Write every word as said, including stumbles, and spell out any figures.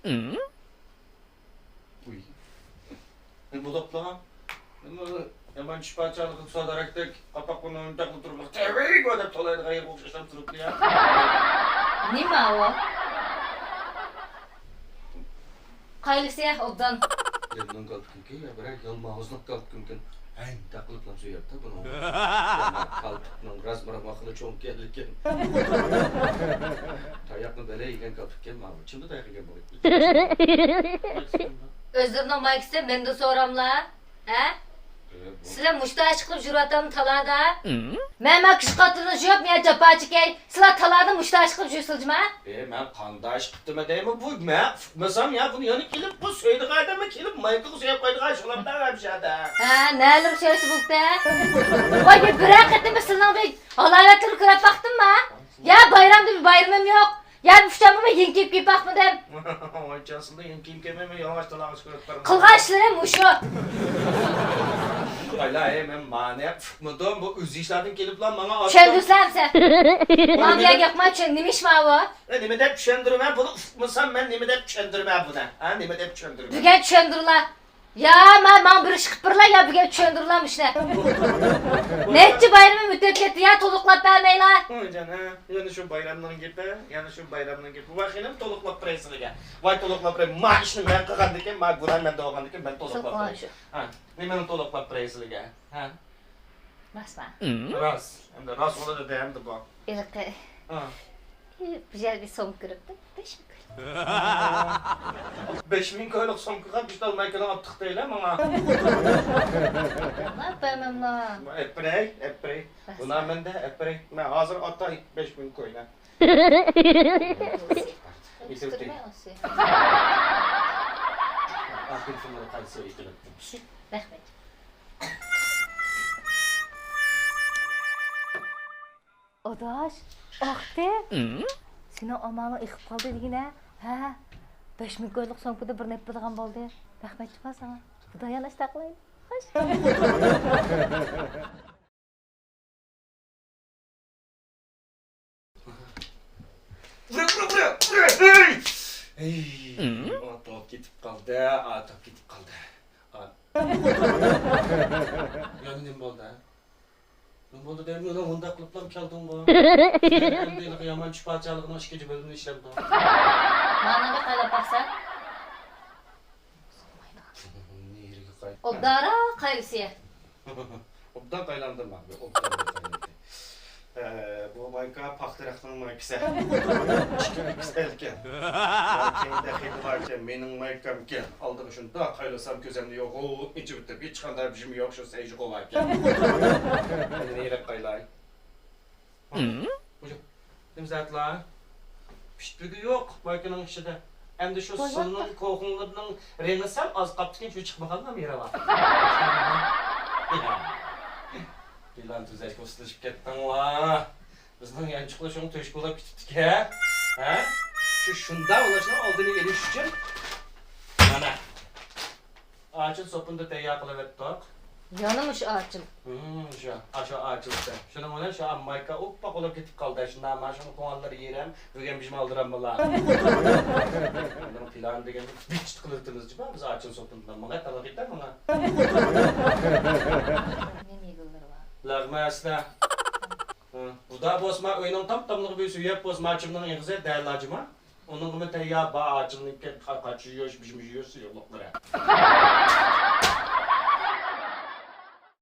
ئۇي. نېمە بولۇپلا؟ نېمە يامان چۈش پادىشاھلىقى سودارەكتەك قاپاق بۇرنىنى ئۇنداقلا تۇرۇپ، «تەۋەيگو» دەپ تولايدىغان يەرگە ئوخشاشلا تۇرۇپلا يا. نېمە ئۇ؟ قايلىسى ئوبدان؟ دېمنىڭ كالپۇكىمكى يا بىرەر يالماۋۇزنىڭ كالپۇكىمكىن؟ ھەي، تاقىلىپلام سۆيەپتۇ بۇنىڭ. كالپۇكنىڭ راز مۇراماقىلا چوڭكەنلىكىن. تاياقنى بەلەي يېگەن كالپۇككەن ماۋۇ. چىمدا تاياق يېگەن بۇ. ئۆزلىرىنىڭ مايكىسى مەندىن سوراملا. ھە؟ سىلەر مۇشتاش قىلىپ يۈرۈۋاتامدۇ تالادا؟ مەن مانا كىشى قاتىنى يۇيۇپ، مەن جاپا چېكەي. سىلەر تالادا مۇشتاش قىلىپ يۈرسىلە جىما. ئى، مەن قانداش قىپتىمەن دەيمەن، بۇ مەن ئۇقمىسام يا، بۇنى يەنە كېلىپ، بۇ سۆيىدىغان ئادەمنى كېلىپ مايكىغا سۆيۈپ قويىدىغان شۇلامدا ھەمشەدە. ھە، نەلىرى سۆيسە بولدى. ۋاي، بىر، بىرەر قېتىم سىلىنىڭ بىر ھالاۋەتلىرىنى كۆرۈپ باقتىمما؟ يا بايرامدا بىر بايرىمىم يوق. يا بۇ ئۇچامغا يېڭى كىيىم كىيىپ باقمىدىم. ۋاي، چانسىلدا يېڭى كىيىم كىيمەيمەن، يالىڭاچ تالاغا چىقىرىپ بارىمەن. قىلغان ئىشلىرىم مۇشۇ. قايلا، ئەي، مەن مانى ئۇقمىدىم، بۇ ئۆز ئىشلاردىن كېلىپلا ماڭا ئاچچىق. چۈشەندۈرسەمسەن؟ ماڭا بۇ گەپ ياقماي، چۈشەن-، نېمە ئىش ماۋۇ؟ ئە، نېمە دەپ چۈشەندۈرىمەن بۇنى؟ ئۇقمىسام مەن نېمە دەپ چۈشەندۈرىمەن بۇنى؟ ھە، نېمە دەپ چۈشەندۈرىمەن؟ بۈگۈن چۈشەندۈرلا. يا، ما-، ماڭا بىر ئىش قىلىپ بېرىلا، يا بۈگۈن چۈشەندۈرلا مۇشۇنى. نەچچە بايرىمىم ئۆتۈپ كەتتى، يا تولۇقلاپ بەرمەيلا. ۋايجان، ھە، يەنە شۇ بايرامنىڭ گېپى، يەنە شۇ بايرامنىڭ گېپى. ۋاي خېنىم، تولۇقلاپ بېرەي سىلىگە. ۋاي تولۇقلاپ بېرەي، ما ئىشنى مەن قىلغاندىكىن، ما گۇناھ مەندە بولغاندىكىن مەن تولۇقلاپ بېرەي. ھە، نېمىنى تولۇقلاپ بېرەي سىلىگە؟ ھە؟ راستما؟ راست. ئەمدى راست بولىدۇ دە، ئەمدى بۇ. ھېلىقى. ھە. بۇ يەردە سومكا كۆرۈپتۇ، بەش مىڭ كوي. بەش مىڭ كويلۇق سومكىغا بىر تال مايكىنى ئاپتۇق دەيلى ماڭا. ماڭا بەرمەملا. ئەپرەي، ئەپرەي. بۇنا مەندە ئەپرەي. مەن ھازىر ئاتاي بەش مىڭ كوينى. ئۆستۈرمە ئۇسى. ئاخىرسىنى قايسى ئېتىلىپتۇ؟ رەھمەت. ئاداش، ئاقتى. سېنىڭ ئامالىڭ ئېقىپ قالدى دېگىنە. ھە، بەش مىڭ كويلۇق سومكىدا بىر نەپ بولىدىغان بولدى. رەھمەت جۇما ساڭا. خۇدايان ئاشتاقلايدۇ. خوش. ئۇرە، ئۇرە، ئۇرە، ئۇرە! ھەي! ھەي! ئاتاپ كېتىپ قالدى، ئاتاپ كېتىپ قالدى. ئا-، يەنە نېمە بولدى، ھە؟ نېمە بولدى دەيمەن، مۇنداق قىلىپلا كەلدىڭغۇ. ئەمدى يامان چۈش پادىشاھلىقىنىڭ ئىككىنچى بۆلۈمىنى ئىشلەمدۇ. مانا بىر قايلاپ باقسا. نېرىگە قايت-، ئوبدانراق قايلىسى. ئوبدان قايلاندىم مەن، ئوبدان قايلاندىم. ئە، بۇ مايكا پاختا رەختىنىڭ مايكىسى. ئىككى ئىكس ئېل ئىكەن. كەينىدە خېتى بار ئىكەن، مېنىڭ مايكام ئىكەن. ئالدىغا شۇنداق قايلىسام كۆزۈمنى يوغىنىپ ئېچىۋېتىپ، ھېچقانداق بىر ئىشىم يوق، شۇ سەيجى قوۋا ئىكەن. ئەمدى نېرىگە قايلاي. نېمە زاتلار؟ پىشپۈگى يوق مايكىنىڭ ئىچىدە. ئەمدى شۇ سىلنىڭ كوخۇڭلىرىنىڭ رېڭى سەل ئاز قاپتىكەن، شۇ چىقمىغانلا مېرىۋا. پىلان تۈزەشكە ئۇستىلىشىپ كەتتىڭلار. بىزنىڭ يانچۇقلار شۇڭا تۆشۈك بولاپ كېتىپتىكەن. ھە؟ شۇ شۇنداق بولۇشنىڭ ئالدىنى ئېلىش ئۈچۈن مانا. ئاچىل سوپۇندا تەييار قىلىۋەتتۇق. يەنە مۇشۇ ئاچىل. ھىم، شۇ، ئاشۇ ئاچىل ئىكەن. شۇنىڭ بىلەن شۇ مايكا ئوپپا بولۇپ كېتىپ قالدى. شۇنداق، مانا شۇنىڭ قوڭانلىرى يېرىم، بۈگۈن بىزمۇ ئالدىرام بۇلار. بۇنىڭ پىلانى دېگەن بىر چىت قىلىۋېتىمىز جۇما، بىز ئاچىل سوپۇندا. ماڭا تالا كېتە ماڭا. نېمە يېگۈلىرى بار؟ لەغمەسلە. ھە، بۇدا بولسىما ئۆينىڭ تام-تاملىقى بىر سۆيەپ بولسىما ئاچىمنىڭ ئېغىزى دەل ئاجىما. ئۇنىڭغىمۇ تەييار بار، ئاچىلنىڭكى قاچا يۇيۇش، بىژىم يۇيۇش سۇيۇقلۇقلىرى.